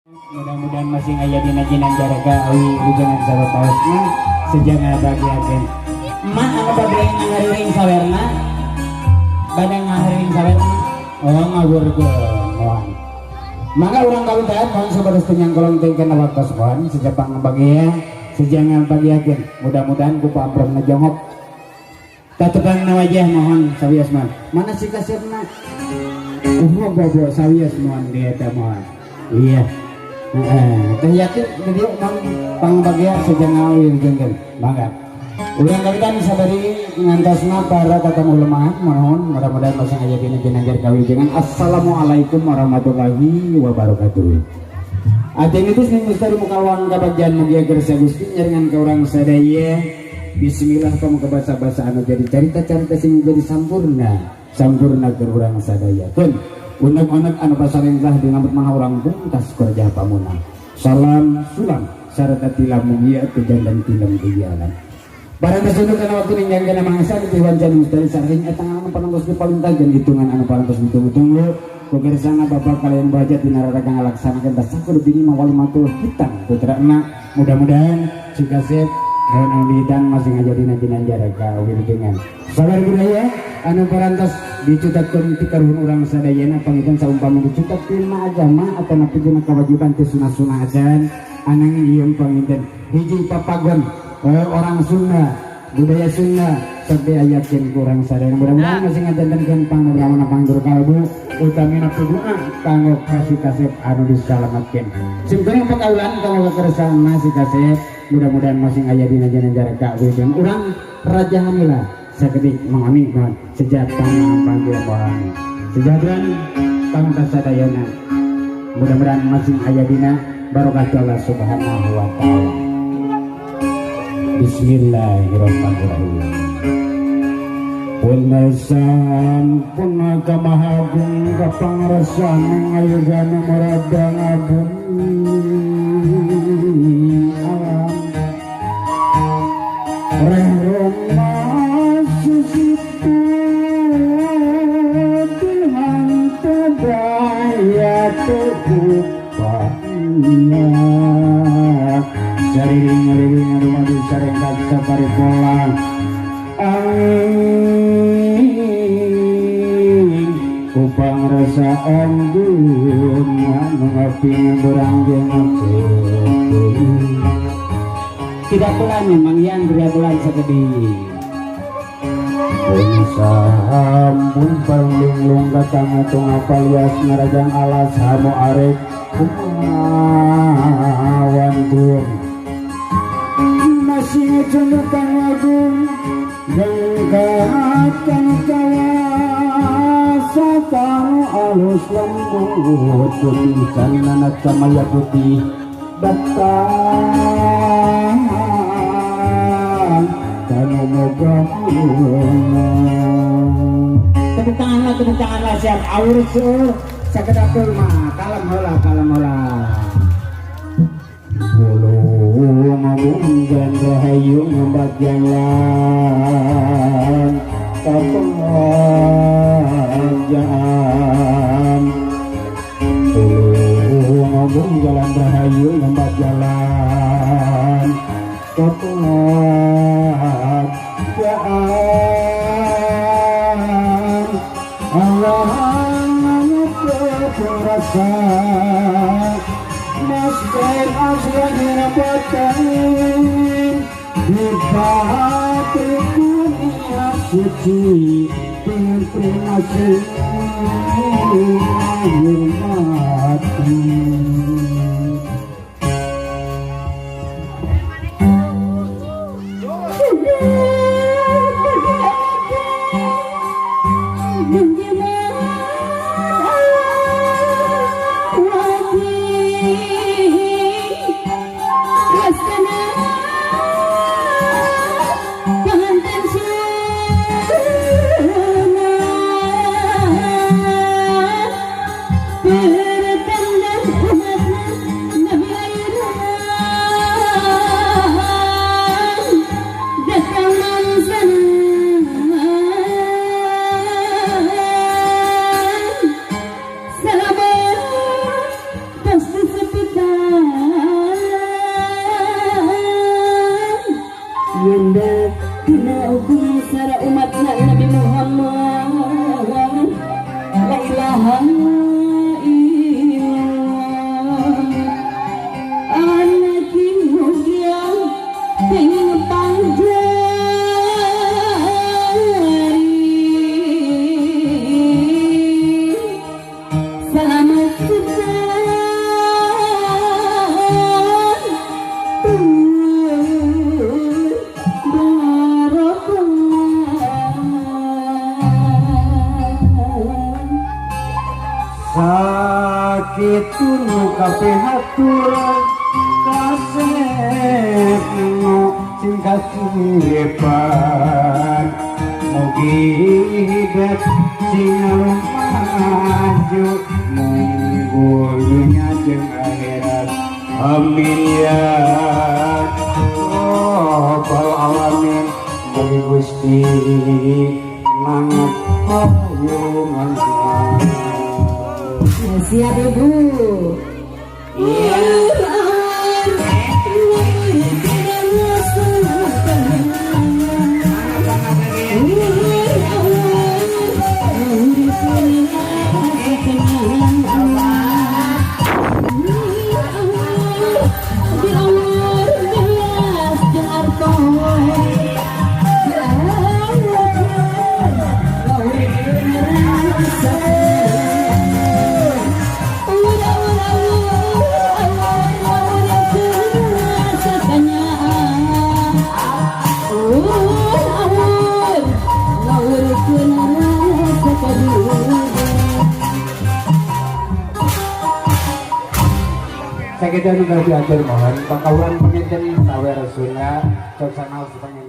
Mudah-mudahan masih aya dina ginanjar awi wijangan sawapaosna seja ngabagiakeun. Emak anu bade ngariring sawerna, bade ngariring sawerna, oh ngawurkeun moal. Mangga urang kawitan mohon sabados teu nyangkolong teh kana waktos mohon seja pangbagia seja ngabagiakeun. Mudah-mudahan ku pampremna jongok. Tatepang na wajah mohon sawios mohon. Mana si kasirna? Oh, bobo sawios mohon dia teh mohon. Iya. Teh yakin di dieu mang pangbagia seja ngawilujengkeun. Mangga. Urang kawitan sabari ngantosna para tatamu lemah mohon mudah-mudahan masih aya dina ginanjar kawilujengan. Assalamualaikum warahmatullahi wabarakatuh. Aten itu sing mustari mukalwan kabagjan mugia kersa Gusti nyaringan ka urang sadaya. Bismillah kamu kebasa-basa anu jadi carita-carita sing jadi sampurna, sampurna keur urang sadaya. Keun unek-unek anu pasarengkah dinamut maha urang pungkas kerja pamunang. Salam sulam sarta tilam mugia tujan dan tilam dijalan. Barang tersebut kana waktu ninggangkeun mangsa di wancan mustari saring eta anu panongos di paling tajen hitungan anu parantos ditunggu-tunggu. Kukersana bapak kalian baca dina raraga ngalaksanakeun tasakur bini mawalimatul hitam putrana mudah-mudahan jika sip dan dan masih ngajadina ginanjar kawilujengan. Sabar budaya anu parantos dicutatkeun ti karuhun urang sadayana panginten saumpama dicutatkeun ma agama atanapi dina kewajiban teh sunah-sunah acan ananging ieu panginten hiji papagon orang Sunda budaya Sunda sampai ayakeun ku urang sadayana mudah-mudahan masih ngajantenkeun pangabramana panggur kalbu utamina doa kanggo kasih kasep anu disalamatkeun. Simkuring pakaulan kanggo kersana si kasep mudah-mudahan masing aya dina ginanjar kawilujengan urang Raja Hamila sakedik mangami mohon sejak panggil mohon sejahtera pangta sadayana mudah-mudahan masing aya dina barokah Allah Subhanahu wa taala. Bismillahirrahmanirrahim. Punasan punaka mahagung kapangrasan ngayogana murada ngabung alam Reh susipun hanta daya terupanya sariring-riring rumah sareng kaksa paripola angin kupang rasaan dunia mengaping berang tidak pelan memang yang tidak pelan sekedih Sampun parlinglung katang atung apalias ngarajang alas hamu arek kumawan tur masih ngecundukan agung gengkatan kawasa tanu alus lembut putih sanana camaya putih datang kanu moga. Tepuk tanganlah siap aur seur sakedapul mah kalem heula kalem heula. Bulung ngabunggan rahayu ngembat jalan kapengjaan. Bulung ngabung jalan rahayu ngembat jalan kapengjaan. Allah rasa masjid asli rapatain di batin dunia suci dengan terima mati. Bertandang umat Sakitu nu kapihatur kasep nu sing kasipan, mugi hidep sing maju munggul dunya jeung akhirat, amin ya rabbal alamin. Mugi Gusti mangat payungan. Siap, Ibu. Iya. Sakitu anu diatur, mohon pakawuhan panginten sawer Sunda cok sanaos panginten.